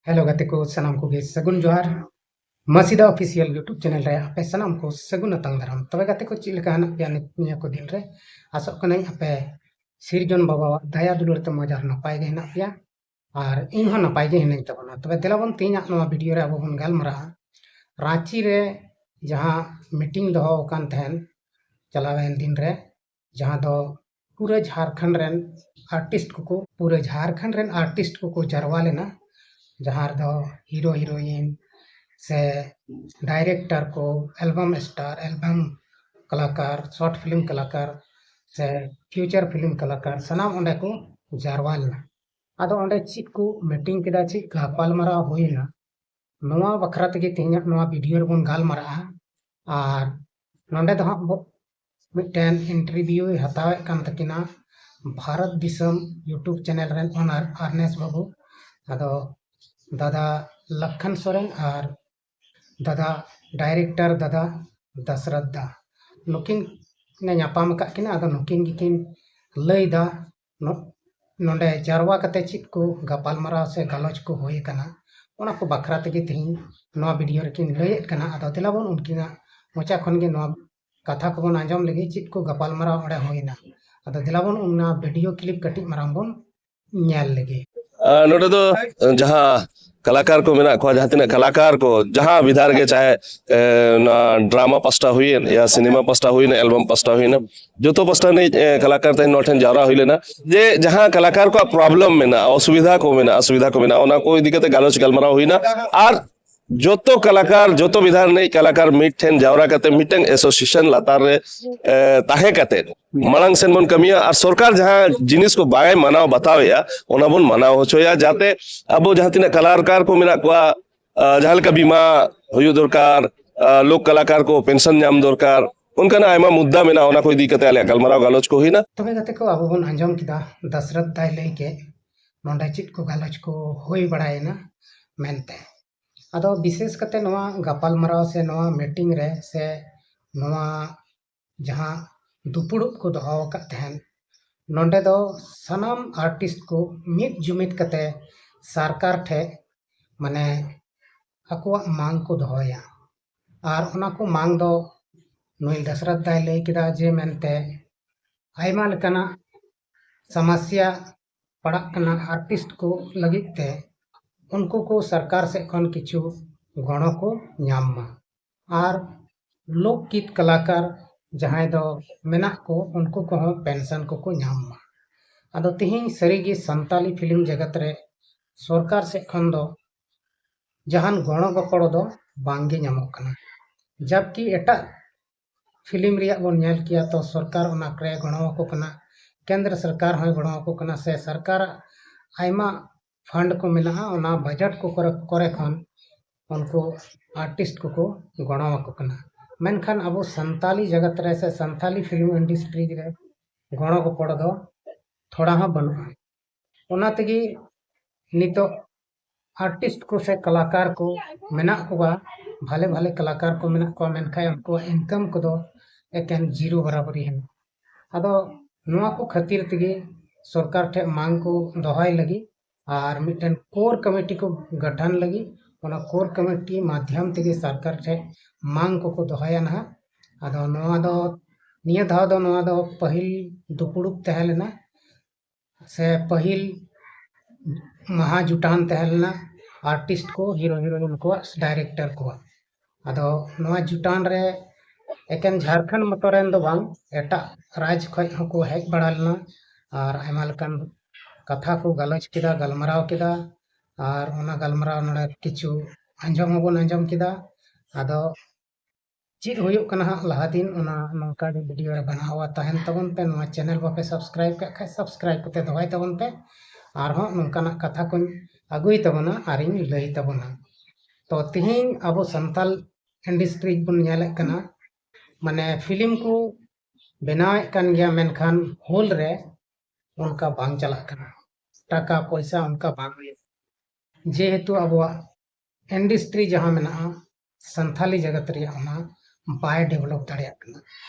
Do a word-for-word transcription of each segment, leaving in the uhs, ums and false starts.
Hello ᱜᱟᱛᱮ ᱠᱚ, ᱥᱟᱱᱟᱢ ᱠᱚᱜᱮ ᱥᱟᱹᱜᱩᱱ ᱡᱚᱦᱟᱨ᱾ ᱢᱟᱹᱥᱤᱫᱟ ᱚᱯᱷᱤᱥᱤᱭᱟᱞ YouTube ᱪᱮᱱᱮᱞ ᱨᱮ ᱟᱯᱮ ᱥᱟᱱᱟᱢ ᱠᱚ ᱥᱟᱹᱜᱩᱱ ᱟᱛᱟᱝ ᱫᱟᱨᱟᱢ᱾ ᱛᱚᱵᱮ ᱜᱟᱛᱮ ᱠᱚ, ᱪᱮᱫ ᱞᱮᱠᱟ ᱦᱮᱱᱟᱜ ᱯᱮᱭᱟ ᱱᱤᱛ ᱱᱤᱭᱟᱹ ᱠᱚ ᱫᱤᱱ ᱨᱮ? ᱟᱥᱚᱜ ᱠᱟᱹᱱᱟᱹᱧ ᱟᱯᱮ ᱥᱤᱨᱡᱚᱱ ᱵᱟᱵᱟᱣᱟᱜ ᱫᱟᱭᱟ ᱫᱩᱞᱟᱹᱲ ᱛᱮ ᱢᱚᱡᱽ ᱟᱨ ᱱᱟᱯᱟᱭ ᱜᱮ ᱦᱮᱱᱟᱜ ᱯᱮᱭᱟ, ᱟᱨ ᱤᱧ ᱦᱚᱸ ᱱᱟᱯᱟᱭ ᱜᱮ ᱦᱤᱱᱟᱹᱧ ᱛᱟᱵᱚᱱᱟ᱾ ᱛᱚᱵᱮ ᱫᱮᱞᱟ ᱵᱚᱱ, ᱛᱮᱦᱮᱧᱟᱜ ᱱᱚᱣᱟ ᱵᱷᱤᱰᱤᱭᱳ ᱨᱮ ᱟᱵᱚ ᱵᱚᱱ ᱜᱟᱞᱢᱟᱨᱟᱜᱼᱟ ᱨᱟᱸᱪᱤ ᱨᱮ ᱡᱟᱦᱟᱸ ᱢᱤᱴᱤᱝ ᱫᱚᱦᱚ ᱟᱠᱟᱱ ᱛᱟᱦᱮᱱ ᱪᱟᱞᱟᱣᱮᱱ ᱫᱤᱱ ᱨᱮ, ᱡᱟᱦᱟᱸ ᱫᱚ ᱯᱩᱨᱟᱹ ᱡᱷᱟᱲᱠᱷᱚᱸᱰ ᱨᱮᱱ ᱟᱨᱴᱤᱥᱴ ᱠᱚᱠᱚ, ᱯᱩᱨᱟᱹ ᱡᱷᱟᱲᱠᱷᱚᱸᱰ ᱨᱮᱱ ᱟᱨᱴᱤᱥᱴ ᱠᱚᱠᱚ ᱡᱟᱨᱣᱟ ᱞᱮᱱᱟ, ᱡᱟᱦᱟᱸ ᱨᱮᱫᱚ ᱦᱤᱨᱳ ᱦᱤᱨᱳᱭᱤᱱ ᱥᱮ ᱰᱟᱭᱨᱮᱠᱴᱚᱨ ᱠᱚ, ᱮᱞᱵᱟᱢ ᱥᱴᱟᱨ, ᱮᱞᱵᱟᱢ ᱠᱟᱞᱟᱠᱟᱨ, ᱥᱚᱨᱴ ᱯᱷᱤᱞᱢ ᱠᱟᱞᱟᱠᱟᱨ ᱥᱮ ᱯᱷᱤᱭᱩᱪᱟᱨ ᱯᱷᱤᱞᱢ ᱠᱟᱞᱟᱠᱟᱨ, ᱥᱟᱱᱟᱢ ᱚᱸᱰᱮ ᱠᱚ ᱡᱟᱨᱣᱟ ᱞᱮᱱᱟ᱾ ᱟᱫᱚ ᱚᱸᱰᱮ ᱪᱮᱫ ᱠᱚ ᱢᱤᱴᱤᱝ ᱠᱮᱫᱟ, ᱪᱮᱫ ᱜᱟᱯᱟᱞᱢᱟᱨᱟᱣ ᱦᱩᱭᱱᱟ, ᱱᱚᱣᱟ ᱵᱟᱠᱷᱨᱟ ᱛᱮᱜᱮ ᱛᱮᱦᱮᱧᱟᱜ ᱱᱚᱣᱟ ᱵᱷᱤᱰᱤᱭᱳ ᱨᱮᱵᱚᱱ ᱜᱟᱞᱢᱟᱨᱟᱜᱼᱟ᱾ ᱟᱨ ᱱᱚᱰᱮ ᱫᱚ ᱦᱟᱸᱜ ᱵᱚ-, ᱢᱤᱫᱴᱮᱱ ᱤᱱᱴᱟᱨᱵᱷᱤᱭᱩᱭ ᱦᱟᱛᱟᱣᱮᱫ ᱠᱟᱱ ᱛᱟᱹᱠᱤᱱᱟ ᱵᱷᱟᱨᱚᱛ ᱫᱤᱥᱚᱢ YouTube ᱪᱮᱱᱮᱞ ᱨᱮᱱ ᱳᱱᱟᱨ ᱟᱨᱱᱮᱥ ᱵᱟᱹᱵᱩ᱾ ᱟᱫᱚ ᱫᱟᱫᱟ ᱞᱟᱠᱷᱟᱱ ᱥᱚᱨᱮᱱ ᱟᱨ ᱫᱟᱫᱟ ᱰᱟᱭᱨᱮᱠᱴᱚᱨ ᱫᱟᱫᱟ ᱫᱟᱥᱨᱚᱛ ᱫᱟ, ᱱᱩᱠᱤᱱ ᱞᱮ ᱧᱟᱯᱟᱢ ᱟᱠᱟᱫ ᱠᱤᱱᱟ᱾ ᱟᱫᱚ ᱱᱩᱠᱤᱱ ᱜᱮᱠᱤᱱ ᱞᱟᱹᱭᱫᱟ ᱱᱚ-, ᱱᱚᱰᱮ ᱡᱟᱨᱣᱟ ᱠᱟᱛᱮ ᱪᱮᱫ ᱠᱚ ᱜᱟᱯᱟᱞᱢᱟᱨᱟᱣ ᱥᱮ ᱜᱟᱞᱚᱪ ᱠᱚ ᱦᱩᱭ ᱟᱠᱟᱱᱟ, ᱚᱱᱟ ᱠᱚ ᱵᱟᱠᱷᱨᱟ ᱛᱮᱜᱮ ᱛᱮᱦᱮᱧ ᱱᱚᱣᱟ ᱵᱷᱤᱰᱤᱭᱳ ᱨᱮᱠᱤᱱ ᱞᱟᱹᱭᱮᱫ ᱠᱟᱱᱟ᱾ ᱟᱫᱚ ᱫᱮᱞᱟ ᱵᱚᱱ ᱩᱱᱠᱤᱱᱟᱜ ᱢᱚᱪᱟ ᱠᱷᱚᱱ ᱜᱮ ᱱᱚᱣᱟ ᱠᱟᱛᱷᱟ ᱠᱚᱵᱚᱱ ᱟᱸᱡᱚᱢ ᱞᱮᱜᱮ, ᱪᱮᱫ ᱠᱚ ᱜᱟᱯᱟᱞᱢᱟᱨᱟᱣ ᱚᱸᱰᱮ ᱦᱩᱭᱱᱟ᱾ ᱟᱫᱚ ᱫᱮᱞᱟ ᱵᱚᱱ ᱚᱱᱟ ᱵᱷᱤᱰᱤᱭᱳ ᱠᱞᱤᱯ ᱠᱟᱹᱴᱤᱡ ᱢᱟᱨᱟᱝ ᱵᱚᱱ ᱧᱮᱞ ᱞᱮᱜᱮ᱾ ᱟᱨ ᱱᱚᱰᱮ ᱫᱚ ᱡᱟᱦᱟᱸ ᱠᱟᱞᱟᱠᱟᱨ ᱠᱚ ᱢᱮᱱᱟᱜ ᱠᱚᱣᱟ, ᱡᱟᱦᱟᱸ ᱛᱤᱱᱟᱹᱜ ᱠᱟᱞᱟᱠᱟᱨ ᱠᱚ ᱡᱟᱦᱟᱸ ᱵᱤᱫᱷᱟ ᱨᱮᱜᱮ, ᱪᱟᱦᱮ ᱮ, ᱱᱚᱣᱟ ᱰᱨᱟᱢᱟ ᱯᱟᱥᱴᱟ ᱦᱩᱭᱮᱱ ᱭᱟ ᱥᱤᱱᱮᱢᱟ ᱯᱟᱥᱴᱟ ᱦᱩᱭᱱᱟ, ᱮᱞᱵᱟᱢ ᱯᱟᱥᱴᱟ ᱦᱩᱭᱱᱟ, ᱡᱚᱛᱚ ᱯᱟᱥᱴᱟ ᱨᱤᱱᱤᱡ ᱮ, ᱠᱟᱞᱟᱠᱟᱨ ᱛᱮᱦᱮᱧ ᱱᱚᱰᱮ ᱴᱷᱮᱱ ᱡᱟᱣᱨᱟ ᱦᱩᱭ ᱞᱮᱱᱟ᱾ ᱡᱮ ᱡᱟᱦᱟᱸ ᱠᱟᱞᱟᱠᱟᱨ ᱠᱚᱣᱟᱜ ᱯᱨᱚᱵᱞᱮᱢ ᱢᱮᱱᱟᱜᱼᱟ, ᱚᱥᱩᱵᱤᱫᱷᱟ ᱠᱚ ᱢᱮᱱᱟᱜᱼᱟ, ᱚᱥᱩᱵᱤᱫᱷᱟ ᱠᱚ ᱢᱮᱱᱟᱜᱼᱟ, ᱚᱱᱟ ᱠᱚ ᱤᱫᱤ ᱠᱟᱛᱮ ᱜᱟᱞᱚᱪ ᱜᱟᱞᱢᱟᱨᱟᱣ ᱦᱩᱭᱱᱟ᱾ ᱟᱨ ᱡᱚᱛᱚ ᱠᱟᱞᱟᱠᱟᱨ, ᱡᱚᱛᱚ ᱵᱤᱫᱷᱟ ᱨᱤᱱᱤᱡ ᱠᱟᱞᱟᱠᱟᱨ ᱢᱤᱫ ᱴᱷᱮᱱ ᱡᱟᱣᱨᱟ ᱠᱟᱛᱮ ᱢᱤᱫᱴᱟᱝ ᱮᱥᱳᱥᱤᱭᱮᱥᱚᱱ ᱞᱟᱛᱟᱨ ᱨᱮ ᱮ, ᱛᱟᱦᱮᱸ ᱠᱟᱛᱮ ᱢᱟᱲᱟᱝ ᱥᱮᱱ ᱵᱚᱱ ᱠᱟᱹᱢᱤᱭᱟ᱾ ᱟᱨ ᱥᱚᱨᱠᱟᱨ ᱡᱟᱦᱟᱸ ᱡᱤᱱᱤᱥ ᱠᱚ ᱵᱟᱭ ᱢᱟᱱᱟᱣ ᱵᱟᱛᱟᱣᱮᱫᱼᱟ, ᱚᱱᱟ ᱵᱚᱱ ᱢᱟᱱᱟᱣ ᱦᱚᱪᱚᱭᱟ, ᱡᱟᱛᱮ ᱟᱵᱚ ᱡᱟᱦᱟᱸ ᱛᱤᱱᱟᱹᱜ ᱠᱟᱞᱟᱠᱟᱨ ᱠᱚ ᱢᱮᱱᱟᱜ ᱠᱚᱣᱟ, ᱟ, ᱡᱟᱦᱟᱸ ᱞᱮᱠᱟ ᱵᱤᱢᱟ ᱦᱩᱭᱩᱜ ᱫᱚᱨᱠᱟᱨ, ᱟ, ᱞᱳᱠ ᱠᱟᱞᱟᱠᱟᱨ ᱠᱚ ᱯᱮᱱᱥᱚᱱ ᱧᱟᱢ ᱫᱚᱨᱠᱟᱨ, ᱚᱱᱠᱟᱱᱟᱜ ᱟᱭᱢᱟ ᱢᱩᱫᱽᱫᱟ ᱢᱮᱱᱟᱜᱼᱟ᱾ ᱚᱱᱟ ᱠᱚ ᱤᱫᱤ ᱠᱟᱛᱮ ᱟᱞᱮᱭᱟᱜ ᱜᱟᱞᱢᱟᱨᱟᱣ ᱜᱟᱞᱚᱪ ᱠᱚ ᱦᱩᱭᱱᱟ᱾ ᱛᱚᱵᱮ ᱜᱟᱛᱮ ᱠᱚ, ᱟᱵᱚ ᱵᱚᱱ ᱟᱸᱡᱚᱢ ᱠᱮᱫᱟ ᱫᱟᱥᱨᱚᱛ ᱫᱟᱭ ᱞᱟᱹᱭ ᱠᱮᱫ ᱱᱚᱰᱮ ᱪᱮᱫ ᱠᱚ ᱜᱟᱞᱚᱪ ᱠᱚ ᱦᱩᱭ ᱵᱟᱲᱟᱭᱮᱱᱟ ᱢᱮᱱᱛᱮ᱾ ᱟᱫᱚ ᱵᱤᱥᱮᱥ ᱠᱟᱛᱮ ᱱᱚᱣᱟ ᱜᱟᱯᱟᱞᱢᱟᱨᱟᱣ ᱥᱮ ᱱᱚᱣᱟ ᱢᱤᱴᱤᱝ ᱨᱮ ᱥᱮ ᱱᱚᱣᱟ ᱡᱟᱦᱟᱸ ᱫᱩᱯᱩᱲᱩᱵ ᱠᱚ ᱫᱚᱦᱚ ᱟᱠᱟᱫ ᱛᱟᱦᱮᱸᱱ, ᱱᱚᱰᱮ ᱫᱚ ᱥᱟᱱᱟᱢ ᱟᱨᱴᱤᱥᱴ ᱠᱚ ᱢᱤᱫ ᱡᱩᱢᱤᱫ ᱠᱟᱛᱮ ᱥᱚᱨᱠᱟᱨ ᱴᱷᱮᱡ ᱢᱟᱱᱮ ᱟᱠᱚᱣᱟᱜ ᱢᱟᱝ ᱠᱚ ᱫᱚᱦᱚᱭᱟ᱾ ᱟᱨ ᱚᱱᱟ ᱠᱚ ᱢᱟᱝ ᱫᱚ ᱱᱩᱭ ᱫᱟᱥᱨᱚᱛᱷ ᱫᱟᱭ ᱞᱟᱹᱭ ᱠᱮᱫᱟ ᱡᱮ ᱢᱮᱱᱛᱮ ᱟᱭᱢᱟ ᱞᱮᱠᱟᱱᱟᱜ ᱥᱚᱢᱚᱥᱥᱟ ᱯᱟᱲᱟᱜ ᱠᱟᱱᱟ ᱟᱨᱴᱤᱥᱴ ᱠᱚ ᱞᱟᱹᱜᱤᱫ ᱛᱮ, ᱩᱱᱠᱩ ᱠᱚ ᱥᱚᱨᱠᱟᱨ ᱥᱮᱫ ᱠᱷᱚᱱ ᱠᱤᱪᱷᱩ ᱜᱚᱲᱚ ᱠᱚ ᱧᱟᱢ ᱢᱟ᱾ ᱟᱨ ᱞᱳᱠ ᱜᱤᱛ ᱠᱟᱞᱟᱠᱟᱨ ᱡᱟᱦᱟᱸᱭ ᱫᱚ ᱢᱮᱱᱟᱜ ᱠᱚ, ᱩᱱᱠᱩ ᱠᱚᱦᱚᱸ ᱯᱮᱱᱥᱚᱱ ᱠᱚᱠᱚ ᱧᱟᱢ ᱢᱟ᱾ ᱟᱫᱚ ᱛᱤᱦᱤᱧ ᱥᱟᱹᱨᱤᱜᱮ ᱥᱟᱱᱛᱟᱞᱤ ᱯᱷᱤᱞᱢ ᱡᱮᱜᱟᱛ ᱨᱮ ᱥᱚᱨᱠᱟᱨ ᱥᱮᱫ ᱠᱷᱚᱱ ᱫᱚ ᱡᱟᱦᱟᱱ ᱜᱚᱲᱚ ᱜᱚᱯᱚᱲᱚ ᱫᱚ ᱵᱟᱝᱜᱮ ᱧᱟᱢᱚᱜ ᱠᱟᱱᱟ᱾ ᱡᱟᱵᱠᱤ ᱮᱴᱟᱜ ᱯᱷᱤᱞᱢ ᱨᱮᱭᱟᱜ ᱵᱚᱱ ᱧᱮᱞ ᱠᱮᱭᱟ ᱛᱚ ᱥᱚᱨᱠᱟᱨ ᱚᱱᱟ ᱠᱚᱨᱮ ᱜᱚᱲᱚ ᱟᱠᱚ ᱠᱟᱱᱟ, ᱠᱮᱱᱫᱨᱚ ᱥᱚᱨᱠᱟᱨ ᱦᱚᱸᱭ ᱜᱚᱲᱚ ᱟᱠᱚ ᱠᱟᱱᱟ, ᱥᱮ ᱥᱚᱨᱠᱟᱨᱟᱜ ᱟᱭᱢᱟ ᱯᱷᱟᱱᱰ ᱠᱚ ᱢᱮᱱᱟᱜᱼᱟ, ᱚᱱᱟ ᱵᱟᱡᱮᱴ ᱠᱚ ᱠᱚᱨᱮ, ᱠᱚᱨᱮ ᱠᱷᱚᱱ ᱩᱱᱠᱩ ᱟᱨᱴᱤᱥᱴ ᱠᱚᱠᱚ ᱜᱚᱲᱚ ᱟᱠᱚ ᱠᱟᱱᱟ᱾ ᱢᱮᱱᱠᱷᱟᱱ ᱟᱵᱚ ᱥᱟᱱᱛᱟᱞᱤ ᱡᱟᱜᱟᱛ ᱨᱮ ᱥᱮ ᱥᱟᱱᱛᱟᱞᱤ ᱯᱷᱤᱞᱢ ᱤᱱᱰᱟᱥᱴᱨᱤ ᱨᱮ ᱜᱚᱲᱚ ᱜᱚᱯᱚᱲᱚ ᱫᱚ ᱛᱷᱚᱲᱟ ᱦᱚᱸ ᱵᱟᱹᱱᱩᱜᱼᱟ᱾ ᱚᱱᱟ ᱛᱮᱜᱮ ᱱᱤᱛᱚᱜ ᱟᱨᱴᱤᱥᱴ ᱠᱚ ᱥᱮ ᱠᱟᱞᱟᱠᱟᱨ ᱠᱚ ᱢᱮᱱᱟᱜ ᱠᱚᱣᱟ, ᱵᱷᱟᱞᱮ ᱵᱷᱟᱞᱮ ᱠᱟᱞᱟᱠᱟᱨ ᱠᱚ ᱢᱮᱱᱟᱜ ᱠᱚᱣᱟ, ᱢᱮᱱᱠᱷᱟᱱ ᱩᱱᱠᱩᱣᱟᱜ ᱤᱱᱠᱟᱢ ᱠᱚᱫᱚ ᱮᱠᱮᱱ ᱡᱤᱨᱳ ᱵᱟᱨᱟᱵᱟᱨᱤ ᱦᱮᱱᱟᱜᱼᱟ᱾ ᱟᱫᱚ ᱱᱚᱣᱟ ᱠᱚ ᱠᱷᱟᱹᱛᱤᱨ ᱛᱮᱜᱮ ᱥᱚᱨᱠᱟᱨ ᱴᱷᱮᱱ ᱢᱟᱝ ᱠᱚ ᱫᱚᱦᱚᱭ ᱞᱟᱹᱜᱤᱫ ᱟᱨ ᱢᱤᱫᱴᱮᱱ ᱠᱳᱨ ᱠᱚᱢᱤᱴᱤ ᱠᱚ ᱜᱚᱴᱷᱚᱱ ᱞᱟᱹᱜᱤᱫ, ᱚᱱᱟ ᱠᱳᱨ ᱠᱚᱢᱤᱴᱤ ᱢᱟᱫᱽᱫᱷᱚᱢ ᱛᱮᱜᱮ ᱥᱚᱨᱠᱟᱨ ᱴᱷᱮᱱ ᱢᱟᱝ ᱠᱚᱠᱚ ᱫᱚᱦᱚᱭᱟ ᱱᱟᱦᱟᱜ᱾ ᱟᱫᱚ ᱱᱚᱣᱟ ᱫᱚ, ᱱᱤᱭᱟᱹ ᱫᱷᱟᱣ ᱫᱚ ᱱᱚᱣᱟ ᱫᱚ ᱯᱟᱹᱦᱤᱞ ᱫᱩᱯᱩᱲᱩᱵ ᱛᱟᱦᱮᱸ ᱞᱮᱱᱟ, ᱥᱮ ᱯᱟᱹᱦᱤᱞ ᱢᱟᱦᱟ ᱡᱩᱴᱟᱱ ᱛᱟᱦᱮᱸ ᱞᱮᱱᱟ ᱟᱨᱴᱤᱥᱴ ᱠᱚ, ᱦᱤᱨᱳ ᱦᱤᱨᱳᱭᱤᱱ ᱠᱚᱣᱟᱜ, ᱰᱟᱭᱨᱮᱠᱴᱚᱨ ᱠᱚᱣᱟᱜ᱾ ᱟᱫᱚ ᱱᱚᱣᱟ ᱡᱩᱴᱟᱱ ᱨᱮ ᱮᱠᱮᱱ ᱡᱷᱟᱲᱠᱷᱚᱸᱰ ᱢᱚᱛᱚ ᱨᱮᱱ ᱫᱚ ᱵᱟᱝ, ᱮᱴᱟᱜ ᱨᱟᱡᱽ ᱠᱷᱚᱱ ᱦᱚᱸᱠᱚ ᱦᱮᱡ ᱵᱟᱲᱟ ᱞᱮᱱᱟ ᱟᱨ ᱟᱭᱢᱟ ᱞᱮᱠᱟᱱ ᱠᱟᱛᱷᱟ ᱠᱚ ᱜᱟᱞᱚᱪ ᱠᱮᱫᱟ, ᱜᱟᱞᱢᱟᱨᱟᱣ ᱠᱮᱫᱟ᱾ ᱟᱨ ᱚᱱᱟ ᱜᱟᱞᱢᱟᱨᱟᱣ ᱱᱚᱰᱮ ᱠᱤᱪᱷᱩ ᱟᱸᱡᱚᱢ ᱦᱚᱸᱵᱚᱱ ᱟᱸᱡᱚᱢ ᱠᱮᱫᱟ᱾ ᱟᱫᱚ ᱪᱮᱫ ᱦᱩᱭᱩᱜ ᱠᱟᱱᱟ ᱦᱟᱸᱜ ᱞᱟᱦᱟ ᱫᱤᱱ, ᱚᱱᱟ ᱱᱚᱝᱠᱟ ᱜᱮ ᱵᱷᱤᱰᱤᱭᱳ ᱨᱮ ᱵᱮᱱᱟᱣᱟ᱾ ᱛᱟᱦᱮᱱ ᱛᱟᱵᱚᱱ ᱯᱮ, ᱱᱚᱣᱟ ᱪᱮᱱᱮᱞ ᱵᱟᱯᱮ ᱥᱟᱵᱥᱠᱨᱟᱭᱤᱵ ᱠᱟᱜ ᱠᱷᱟᱡ ᱥᱟᱵᱥᱠᱨᱟᱭᱤᱵ ᱠᱟᱛᱮ ᱫᱚᱦᱚᱭ ᱛᱟᱵᱚᱱ ᱯᱮ᱾ ᱟᱨᱦᱚᱸ ᱱᱚᱝᱠᱟᱱᱟᱜ ᱠᱟᱛᱷᱟ ᱠᱚᱧ ᱟᱹᱜᱩᱭ ᱛᱟᱵᱚᱱᱟ ᱟᱨᱤᱧ ᱞᱟᱹᱭ ᱛᱟᱵᱚᱱᱟ᱾ ᱛᱚ ᱛᱤᱦᱤᱧ ᱟᱵᱚ ᱥᱟᱱᱛᱟᱞ ᱤᱱᱰᱟᱥᱴᱨᱤ ᱵᱚᱱ ᱧᱮᱞᱮᱫ ᱠᱟᱱᱟ, ᱢᱟᱱᱮ ᱯᱷᱤᱞᱢ ᱠᱚ ᱵᱮᱱᱟᱣᱮᱫ ᱠᱟᱱ ᱜᱮᱭᱟ, ᱢᱮᱱᱠᱷᱟᱱ ᱦᱳᱞ ᱨᱮ ᱚᱱᱠᱟ ᱵᱟᱝ ᱪᱟᱞᱟᱜ ᱠᱟᱱᱟ, ᱴᱟᱠᱟ ᱯᱚᱭᱥᱟ ᱚᱱᱠᱟ ᱵᱟᱝ ᱦᱩᱭᱩᱜ, ᱡᱮᱦᱮᱛᱩ ᱟᱵᱚᱣᱟᱜ ᱤᱱᱰᱟᱥᱴᱨᱤ ᱡᱟᱦᱟᱸ ᱢᱮᱱᱟᱜᱼᱟ ᱥᱟᱱᱛᱷᱟᱞᱤ ᱡᱟᱜᱟᱛ ᱨᱮᱭᱟᱜ, ᱚᱱᱟ ᱵᱟᱭ ᱰᱮᱵᱷᱞᱚᱯ ᱫᱟᱲᱮᱭᱟᱜ ᱠᱟᱱᱟ᱾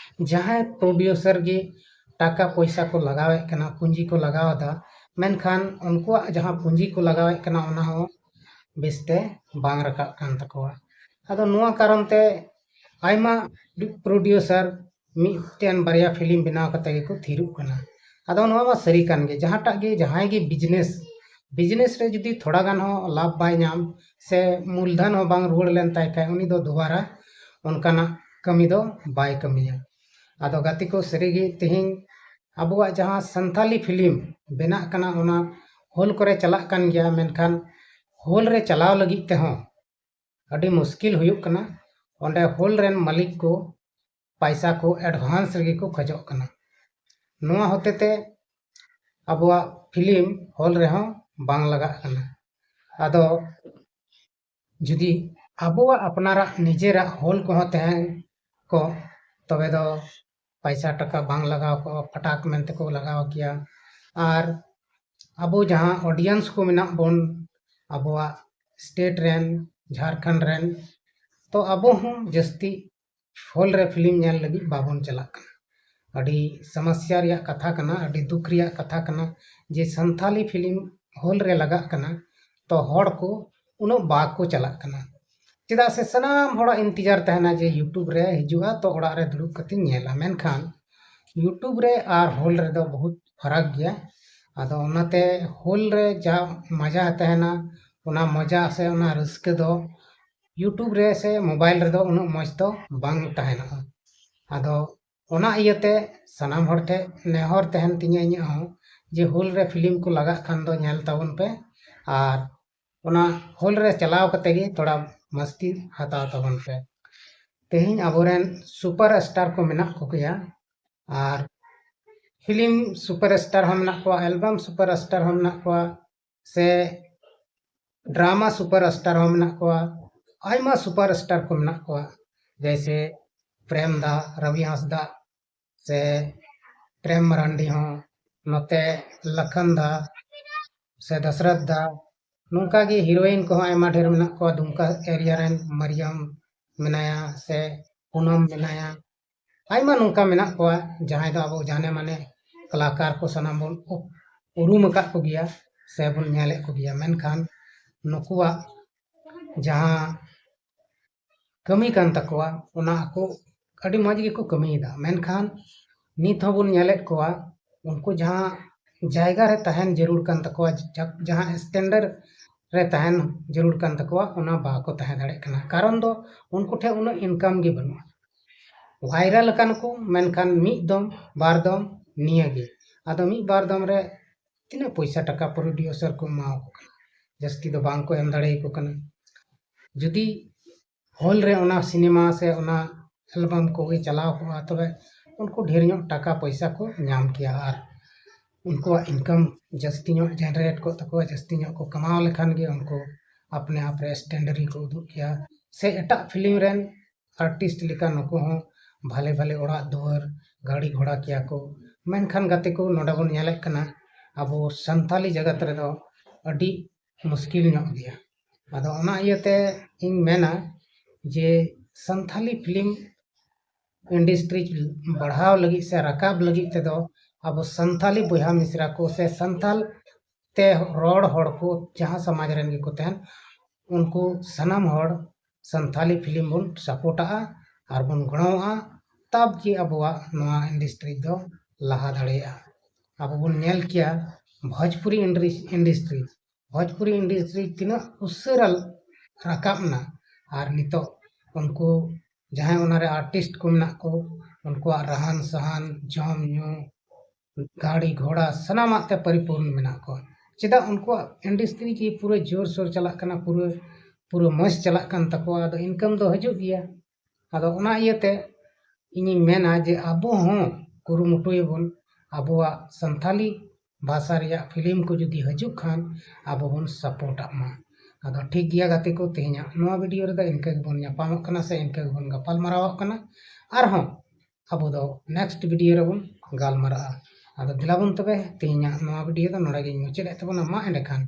ᱡᱟᱦᱟᱸᱭ ᱯᱨᱚᱰᱤᱭᱩᱥᱟᱨ ᱜᱮ ᱴᱟᱠᱟ ᱯᱚᱭᱥᱟ ᱠᱚ ᱞᱟᱜᱟᱣᱮᱫ ᱠᱟᱱᱟ, ᱯᱩᱸᱡᱤ ᱠᱚ ᱞᱟᱜᱟᱣ ᱮᱫᱟ, ᱢᱮᱱᱠᱷᱟᱱ ᱩᱱᱠᱩᱣᱟᱜ ᱡᱟᱦᱟᱸ ᱯᱩᱸᱡᱤ ᱠᱚ ᱞᱟᱜᱟᱣᱮᱫ ᱠᱟᱱᱟ ᱚᱱᱟ ᱦᱚᱸ ᱵᱮᱥᱛᱮ ᱵᱟᱝ ᱨᱟᱠᱟᱵ ᱠᱟᱱ ᱛᱟᱠᱚᱣᱟ᱾ ᱟᱫᱚ ᱱᱚᱣᱟ ᱠᱟᱨᱚᱱ ᱛᱮ ᱟᱭᱢᱟ ᱯᱨᱚᱰᱭᱩᱥᱟᱨ ᱢᱤᱫᱴᱮᱱ ᱵᱟᱨᱭᱟ ᱯᱷᱤᱞᱢ ᱵᱮᱱᱟᱣ ᱠᱟᱛᱮ ᱜᱮᱠᱚ ᱛᱷᱤᱨᱚᱜ ᱠᱟᱱᱟ᱾ ᱟᱫᱚ ᱱᱚᱣᱟ ᱢᱟ ᱥᱟᱹᱨᱤ ᱠᱟᱱ ᱜᱮ, ᱡᱟᱦᱟᱸᱴᱟᱜ ᱜᱮ, ᱡᱟᱦᱟᱸᱭ ᱜᱮ ᱵᱤᱡᱽᱱᱮᱥ, ᱵᱤᱡᱽᱱᱮᱥ ᱨᱮ ᱡᱩᱫᱤ ᱛᱷᱚᱲᱟ ᱜᱟᱱ ᱦᱚᱸ ᱞᱟᱵᱷ ᱵᱟᱭ ᱧᱟᱢ ᱥᱮ ᱢᱩᱞᱫᱷᱚᱱ ᱦᱚᱸ ᱵᱟᱝ ᱨᱩᱣᱟᱹᱲ ᱞᱮᱱ ᱛᱟᱭ ᱠᱷᱟᱡ, ᱩᱱᱤ ᱫᱚ ᱫᱩᱵᱟᱨᱟ ᱚᱱᱠᱟᱱᱟᱜ ᱠᱟᱹᱢᱤ ᱫᱚ ᱵᱟᱭ ᱠᱟᱹᱢᱤᱭᱟ᱾ ᱟᱫᱚ ᱜᱟᱛᱮ ᱠᱚ, ᱥᱟᱹᱨᱤᱜᱮ ᱛᱮᱦᱮᱧ ᱟᱵᱚᱣᱟᱜ ᱡᱟᱦᱟᱸ ᱥᱟᱱᱛᱟᱞᱤ ᱯᱷᱤᱞᱢ ᱵᱮᱱᱟᱜ ᱠᱟᱱᱟ, ᱚᱱᱟ ᱦᱚᱞ ᱠᱚᱨᱮ ᱪᱟᱞᱟᱜ ᱠᱟᱱ ᱜᱮᱭᱟ, ᱢᱮᱱᱠᱷᱟᱱ ᱦᱚᱞ ᱨᱮ ᱪᱟᱞᱟᱣ ᱞᱟᱹᱜᱤᱫ ᱛᱮᱦᱚᱸ ᱟᱹᱰᱤ ᱢᱩᱥᱠᱤᱞ ᱦᱩᱭᱩᱜ ᱠᱟᱱᱟ᱾ ᱚᱸᱰᱮ ᱦᱚᱞ ᱨᱮᱱ ᱢᱟᱹᱞᱤᱠ ᱠᱚ ᱯᱟᱭᱥᱟ ᱠᱚ ᱮᱰᱵᱷᱟᱱᱥ ᱨᱮᱜᱮ ᱠᱚ ᱠᱷᱚᱡᱚᱜ ᱠᱟᱱᱟ᱾ ᱱᱚᱣᱟ ᱦᱚᱛᱮ ᱛᱮ ᱟᱵᱚᱣᱟᱜ ᱯᱷᱤᱞᱢ ᱦᱚᱞ ᱨᱮᱦᱚᱸ ᱵᱟᱝ ᱞᱟᱜᱟᱜ ᱠᱟᱱᱟ᱾ ᱟᱫᱚ ᱡᱩᱫᱤ ᱟᱵᱚᱣᱟᱜ ᱟᱯᱱᱟᱨᱟᱜ ᱱᱤᱡᱮᱨᱟᱜ ᱦᱚᱞ ᱠᱚᱦᱚᱸ ᱛᱟᱦᱮᱸ ᱠᱚᱜ, ᱛᱚᱵᱮ ᱫᱚ ᱯᱟᱭᱥᱟ ᱴᱟᱠᱟ ᱵᱟᱝ ᱞᱟᱜᱟᱣ ᱠᱚᱜᱼᱟ, ᱯᱷᱟᱴᱟᱠ ᱢᱮᱱᱛᱮ ᱠᱚ ᱞᱟᱜᱟᱣ ᱠᱮᱭᱟ᱾ ᱟᱨ ᱟᱵᱚ ᱡᱟᱦᱟᱸ ᱚᱰᱤᱭᱮᱱᱥ ᱠᱚ ᱢᱮᱱᱟᱜ ᱵᱚᱱ ᱟᱵᱚᱣᱟᱜ ᱥᱴᱮᱴ ᱨᱮᱱ, ᱡᱷᱟᱲᱠᱷᱚᱸᱰ ᱨᱮᱱ, ᱛᱚ ᱟᱵᱚ ᱦᱚᱸ ᱡᱟᱹᱥᱛᱤ ᱦᱚᱞ ᱨᱮ ᱯᱷᱤᱞᱢ ᱧᱮᱞ ᱞᱟᱹᱜᱤᱫ ᱵᱟᱵᱚᱱ ᱪᱟᱞᱟᱜ ᱠᱟᱱᱟ᱾ ᱟᱹᱰᱤ ᱥᱚᱢᱚᱥᱥᱟ ᱨᱮᱭᱟᱜ ᱠᱟᱛᱷᱟ ᱠᱟᱱᱟ, ᱟᱹᱰᱤ ᱫᱩᱠ ᱨᱮᱭᱟᱜ ᱠᱟᱛᱷᱟ ᱠᱟᱱᱟ ᱡᱮ ᱥᱟᱱᱛᱷᱟᱞᱤ ᱯᱷᱤᱞᱢ ᱦᱚᱞ ᱨᱮ ᱞᱟᱜᱟᱜ ᱠᱟᱱᱟ, ᱛᱚ ᱦᱚᱲ ᱠᱚ ᱩᱱᱟᱹᱜ ᱵᱟᱠᱚ ᱪᱟᱞᱟᱜ ᱠᱟᱱᱟ᱾ ᱪᱮᱫᱟᱜ ᱥᱮ ᱥᱟᱱᱟᱢ ᱦᱚᱲᱟᱜ ᱤᱱᱛᱮᱡᱟᱨ ᱛᱟᱦᱮᱱᱟ ᱡᱮ YouTube ᱨᱮ ᱦᱤᱡᱩᱜᱼᱟ, ᱛᱚ ᱚᱲᱟᱜ ᱨᱮ ᱫᱩᱲᱩᱵ ᱠᱟᱛᱮᱧ ᱧᱮᱞᱟ᱾ ᱢᱮᱱᱠᱷᱟᱱ YouTube ᱨᱮ ᱟᱨ ᱦᱚᱞ ᱨᱮᱫᱚ ᱵᱚᱦᱩᱛ ᱯᱷᱟᱨᱟᱠ ᱜᱮᱭᱟ᱾ ᱟᱫᱚ ᱚᱱᱟᱛᱮ ᱦᱚᱞ ᱨᱮ ᱡᱟ ᱢᱟᱡᱟ ᱛᱟᱦᱮᱱᱟ, ᱚᱱᱟ ᱢᱚᱡᱟ ᱥᱮ ᱚᱱᱟ ᱨᱟᱹᱥᱠᱟᱹ ᱫᱚ YouTube ᱨᱮ ᱥᱮ ᱢᱳᱵᱟᱭᱤᱞ ᱨᱮᱫᱚ ᱩᱱᱟᱹᱜ ᱢᱚᱡᱽ ᱫᱚ ᱵᱟᱝ ᱛᱟᱦᱮᱱᱚᱜᱼᱟ᱾ ᱟᱫᱚ ᱚᱱᱟ ᱤᱭᱟᱹᱛᱮ ᱥᱟᱱᱟᱢ ᱦᱚᱲ ᱴᱷᱮᱱ ᱱᱮᱦᱚᱨ ᱛᱟᱦᱮᱱ ᱛᱤᱧᱟᱹ ᱤᱧᱟᱹᱜ ᱦᱚᱸ, ᱡᱮ ᱦᱚᱞ ᱨᱮ ᱯᱷᱤᱞᱢ ᱠᱚ ᱞᱟᱜᱟᱜ ᱠᱷᱟᱱ ᱫᱚ ᱧᱮᱞ ᱛᱟᱵᱚᱱ ᱯᱮ, ᱟᱨ ᱚᱱᱟ ᱦᱚᱞ ᱨᱮ ᱪᱟᱞᱟᱣ ᱠᱟᱛᱮ ᱜᱮ ᱛᱷᱚᱲᱟ ᱢᱟᱥᱛᱤ ᱦᱟᱛᱟᱣ ᱛᱟᱵᱚᱱ ᱯᱮ᱾ ᱛᱮᱦᱮᱧ ᱟᱵᱚᱨᱮᱱ ᱥᱩᱯᱟᱨ ᱥᱴᱟᱨ ᱠᱚ ᱢᱮᱱᱟᱜ ᱠᱚᱜᱮᱭᱟ, ᱟᱨ ᱯᱷᱤᱞᱢ ᱥᱩᱯᱟᱨ ᱥᱴᱟᱨ ᱦᱚᱸ ᱢᱮᱱᱟᱜ ᱠᱚᱣᱟ, ᱮᱞᱵᱟᱢ ᱥᱩᱯᱟᱨ ᱥᱴᱟᱨ ᱦᱚᱸ ᱢᱮᱱᱟᱜ ᱠᱚᱣᱟ, ᱥᱮ ᱰᱨᱟᱢᱟ ᱥᱩᱯᱟᱨ ᱥᱴᱟᱨ ᱦᱚᱸ ᱢᱮᱱᱟᱜ ᱠᱚᱣᱟ, ᱟᱭᱢᱟ ᱥᱩᱯᱟᱨ ᱥᱴᱟᱨ ᱠᱚ ᱢᱮᱱᱟᱜ ᱠᱚᱣᱟ, ᱡᱮᱭᱥᱮ ᱯᱨᱮᱢ ᱫᱟ, ᱨᱚᱵᱤ ᱦᱟᱸᱥᱫᱟ, ᱥᱮ ᱯᱨᱮᱢ ᱢᱟᱨᱟᱱᱰᱤ ᱦᱚᱸ, ᱱᱚᱛᱮ ᱞᱟᱠᱷᱟᱱ ᱫᱟ, ᱥᱮ ᱫᱟᱥᱨᱚᱛᱷ ᱫᱟ, ᱱᱚᱝᱠᱟ ᱜᱮ ᱦᱤᱨᱳᱭᱤᱱ ᱠᱚᱦᱚᱸ ᱟᱭᱢᱟ ᱰᱷᱮᱨ ᱢᱮᱱᱟᱜ ᱠᱚᱣᱟ᱾ ᱫᱩᱢᱠᱟ ᱮᱨᱤᱭᱟ ᱨᱮᱱ ᱢᱟᱨᱤᱭᱟᱢ ᱢᱮᱱᱟᱭᱟ, ᱥᱮ ᱯᱩᱱᱟᱢ ᱢᱮᱱᱟᱭᱟ, ᱟᱭᱢᱟ ᱱᱚᱝᱠᱟ ᱢᱮᱱᱟᱜ ᱠᱚᱣᱟ ᱡᱟᱦᱟᱸᱭ ᱫᱚ ᱟᱵᱚ ᱡᱟᱱᱮ ᱢᱟᱱᱮ ᱠᱟᱞᱟᱠᱟᱨ ᱠᱚ ᱥᱟᱱᱟᱢ ᱵᱚᱱ ᱩᱯ-, ᱩᱨᱩᱢ ᱟᱠᱟᱫ ᱠᱚᱜᱮᱭᱟ ᱥᱮ ᱵᱚᱱ ᱧᱮᱞᱮᱫ ᱠᱚᱜᱮᱭᱟ᱾ ᱢᱮᱱᱠᱷᱟᱱ ᱱᱩᱠᱩᱣᱟᱜ ᱡᱟᱦᱟᱸ ᱠᱟᱹᱢᱤ ᱠᱟᱱ ᱛᱟᱠᱚᱣᱟ, ᱚᱱᱟ ᱟᱠᱚ ᱟᱹᱰᱤ ᱢᱚᱡᱽ ᱜᱮᱠᱚ ᱠᱟᱹᱢᱤᱭᱮᱫᱟ᱾ ᱢᱮᱱᱠᱷᱟᱱ ᱱᱤᱛ ᱦᱚᱸᱵᱚᱱ ᱧᱮᱞᱮᱫ ᱠᱚᱣᱟ, ᱩᱱᱠᱩ ᱡᱟᱦᱟᱸ ᱡᱟᱭᱜᱟ ᱨᱮ ᱛᱟᱦᱮᱱ ᱡᱟᱹᱨᱩᱲ ᱠᱟᱱ ᱛᱟᱠᱚᱣᱟ, ᱡᱟ-, ᱡᱟᱦᱟᱸ standard ᱨᱮ ᱛᱟᱦᱮᱱ ᱡᱟᱹᱨᱩᱲ ᱠᱟᱱ ᱛᱟᱠᱚᱣᱟ, ᱚᱱᱟ ᱵᱟᱠᱚ ᱛᱟᱦᱮᱸ ᱫᱟᱲᱮᱭᱟᱜ ᱠᱟᱱᱟ᱾ ᱠᱟᱨᱚᱱ ᱫᱚ ᱩᱱᱠᱩ ᱴᱷᱮᱱ ᱩᱱᱟᱹᱜ income ᱜᱮ ᱵᱟᱹᱱᱩᱜᱼᱟ᱾ Viral ᱟᱠᱟᱱ ᱠᱚ, ᱢᱮᱱᱠᱷᱟᱱ ᱢᱤᱫ ᱫᱚᱢ ᱵᱟᱨ ᱫᱚᱢ ᱱᱤᱭᱟᱹ ᱜᱮ᱾ ᱟᱫᱚ ᱢᱤᱫ ᱵᱟᱨ ᱫᱚᱢ ᱨᱮ ᱛᱤᱱᱟᱹᱜ ᱯᱚᱭᱥᱟ ᱴᱟᱠᱟ producer ᱠᱚ ᱮᱢᱟᱣᱟᱠᱚ ᱠᱟᱱᱟ? ᱡᱟᱹᱥᱛᱤ ᱫᱚ ᱵᱟᱝ ᱠᱚ ᱮᱢ ᱫᱟᱲᱮᱭᱟᱠᱚ ᱠᱟᱱᱟ᱾ ᱡᱩᱫᱤ hall ᱨᱮ ᱚᱱᱟ ᱥᱤᱱᱮᱢᱟ ᱥᱮ ᱚᱱᱟ album ᱠᱚᱜᱮ ᱪᱟᱞᱟᱣ ᱠᱚᱜᱼᱟ, ᱛᱚᱵᱮ ᱩᱱᱠᱩ ᱰᱷᱮᱨ ᱧᱚᱜ ᱴᱟᱠᱟ ᱯᱚᱭᱥᱟ ᱠᱚ ᱧᱟᱢ ᱠᱮᱭᱟ ᱟᱨ ᱩᱱᱠᱩᱣᱟᱜ income ᱡᱟᱹᱥᱛᱤ ᱧᱚᱜ generate ᱠᱚᱜ ᱛᱟᱠᱚᱣᱟ, ᱡᱟᱹᱥᱛᱤ ᱧᱚᱜ ᱠᱚ ᱠᱟᱢᱟᱣ ᱞᱮᱠᱷᱟᱱ ᱜᱮ ᱩᱱᱠᱩ ᱟᱯᱱᱮ ᱟᱯ ᱨᱮ standard ᱠᱚ ᱩᱫᱩᱜ ᱠᱮᱭᱟ᱾ ᱥᱮ ᱮᱴᱟᱜ film ᱨᱮᱱ artist ᱞᱮᱠᱟ ᱱᱩᱠᱩ ᱦᱚᱸ ᱵᱷᱟᱞᱮ ᱵᱷᱟᱞᱮ ᱚᱲᱟᱜ ᱫᱩᱣᱟᱹᱨ, ᱜᱟᱹᱰᱤ ᱜᱷᱚᱲᱟ ᱠᱮᱭᱟ ᱠᱚ᱾ ᱢᱮᱱᱠᱷᱟᱱ ᱜᱟᱛᱮ ᱠᱚ, ᱱᱚᱰᱮ ᱵᱚᱱ ᱧᱮᱞᱮᱫ ᱠᱟᱱᱟ ᱟᱵᱚ ᱥᱟᱱᱛᱟᱞᱤ ᱡᱟᱜᱟᱛ ᱨᱮᱫᱚ ᱟᱹᱰᱤ ᱢᱩᱥᱠᱤᱞ ᱧᱚᱜ ᱜᱮᱭᱟ᱾ ᱟᱫᱚ ᱚᱱᱟ ᱤᱭᱟᱹᱛᱮ ᱤᱧ ᱢᱮᱱᱟ ᱡᱮ ᱥᱟᱱᱛᱟᱞᱤ film industry ᱵᱟᱲᱦᱟᱣ ᱞᱟᱹᱜᱤᱫ ᱥᱮ ᱨᱟᱠᱟᱵ ᱞᱟᱹᱜᱤᱫ ᱛᱮᱫᱚ ᱟᱵᱚ ᱥᱟᱱᱛᱟᱞᱤ ᱵᱚᱭᱦᱟ ᱢᱤᱥᱨᱟ ᱠᱚ ᱥᱮ ᱥᱟᱱᱛᱟᱞ ᱛᱮ ᱨᱚᱲ ᱦᱚᱲ ᱠᱚ ᱡᱟᱦᱟᱸ ᱥᱚᱢᱟᱡᱽ ᱨᱮᱱ ᱜᱮᱠᱚ ᱛᱟᱦᱮᱱ, ᱩᱱᱠᱩ ᱥᱟᱱᱟᱢ ᱦᱚᱲ ᱥᱟᱱᱛᱟᱞᱤ film ᱵᱚᱱ supportᱟᱜᱼᱟ ᱟᱨ ᱵᱚᱱ ᱜᱚᱲᱚᱣᱟᱜᱼᱟ, ᱛᱟᱵ ᱜᱮ ᱟᱵᱚᱣᱟᱜ ᱱᱚᱣᱟ industry ᱫᱚ ᱞᱟᱦᱟ ᱫᱟᱲᱮᱭᱟᱜᱼᱟ᱾ ᱟᱵᱚ ᱵᱚᱱ ᱧᱮᱞ ᱠᱮᱭᱟ ᱵᱷᱳᱡᱽᱯᱩᱨᱤ industry, ᱵᱷᱳᱡᱽᱯᱩᱨᱤ industry ᱛᱤᱱᱟᱹᱜ ᱩᱥᱟᱹᱨᱟ ᱨᱟᱠᱟᱵ ᱮᱱᱟ, ᱟᱨ ᱱᱤᱛᱚᱜ ᱩᱱᱠᱩ ᱡᱟᱦᱟᱸᱭ ᱚᱱᱟᱨᱮ artist ᱠᱚ ᱢᱮᱱᱟᱜ ᱠᱚ, ᱩᱱᱠᱩᱣᱟᱜ ᱨᱟᱦᱟᱱ ᱥᱟᱦᱟᱱ, ᱡᱚᱢ ᱧᱩ, ᱜᱟᱹᱲᱤ ᱜᱷᱚᱲᱟ ᱥᱟᱱᱟᱢᱟᱜ ᱛᱮ ᱯᱚᱨᱤᱯᱩᱨᱱ ᱢᱮᱱᱟᱜ ᱠᱚᱣᱟ᱾ ᱪᱮᱫᱟᱜ? ᱩᱱᱠᱩᱣᱟᱜ industry ᱜᱮ ᱯᱩᱨᱟᱹ ᱡᱳᱨᱥᱳᱨ ᱪᱟᱞᱟᱜ ᱠᱟᱱᱟ, ᱯᱩᱨᱟᱹ, ᱯᱩᱨᱟᱹ ᱢᱚᱡᱽ ᱪᱟᱞᱟᱜ ᱠᱟᱱ ᱛᱟᱠᱚᱣᱟ, ᱟᱫᱚ income ᱫᱚ ᱦᱤᱡᱩᱜ ᱜᱮᱭᱟ᱾ ᱟᱫᱚ ᱚᱱᱟ ᱤᱭᱟᱹᱛᱮ ᱤᱧᱤᱧ ᱢᱮᱱᱟ ᱡᱮ ᱟᱵᱚ ᱦᱚᱸ ᱠᱩᱨᱩᱢᱩᱴᱩᱭᱟᱵᱚᱱ, ᱟᱵᱚᱣᱟᱜ ᱥᱟᱱᱛᱟᱞᱤ ᱵᱷᱟᱥᱟ ᱨᱮᱭᱟᱜ film ᱠᱚ ᱡᱩᱫᱤ ᱦᱤᱡᱩᱜ ᱠᱷᱟᱱ ᱟᱵᱚ ᱵᱚᱱ supportᱟᱜ ᱢᱟ᱾ ᱟᱫᱚ ᱴᱷᱤᱠ ᱜᱮᱭᱟ ᱜᱟᱛᱮ ᱠᱚ, ᱛᱮᱦᱮᱧᱟᱜ ᱱᱚᱣᱟ video ᱨᱮᱫᱚ ᱤᱱᱠᱟᱹ ᱜᱮᱵᱚᱱ ᱧᱟᱯᱟᱢᱚᱜ ᱠᱟᱱᱟ ᱥᱮ ᱤᱱᱠᱟᱹ ᱜᱮᱵᱚᱱ ᱜᱟᱯᱟᱞ ᱢᱟᱨᱟᱣᱚᱜ ᱠᱟᱱᱟ᱾ ᱟᱨᱦᱚᱸ ᱟᱵᱚ ᱫᱚ next video ᱨᱮᱵᱚᱱ ᱜᱟᱞᱢᱟᱨᱟᱜᱼᱟ᱾ ᱟᱫᱚ ᱫᱮᱞᱟ ᱵᱚᱱ ᱛᱚᱵᱮ, ᱛᱮᱦᱮᱧᱟᱜ ᱱᱚᱣᱟ video ᱫᱚ ᱱᱚᱰᱮ ᱜᱤᱧ ᱢᱩᱪᱟᱹᱫ ᱮᱫ ᱛᱟᱵᱚᱱᱟ᱾ ᱢᱟ ᱮᱸᱰᱮᱠᱷᱟᱱ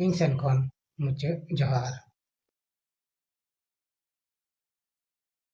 ᱤᱧ ᱥᱮᱱ ᱠᱷᱚᱱ ᱢᱩᱪᱟᱹᱫ ᱡᱚᱦᱟᱨ᱾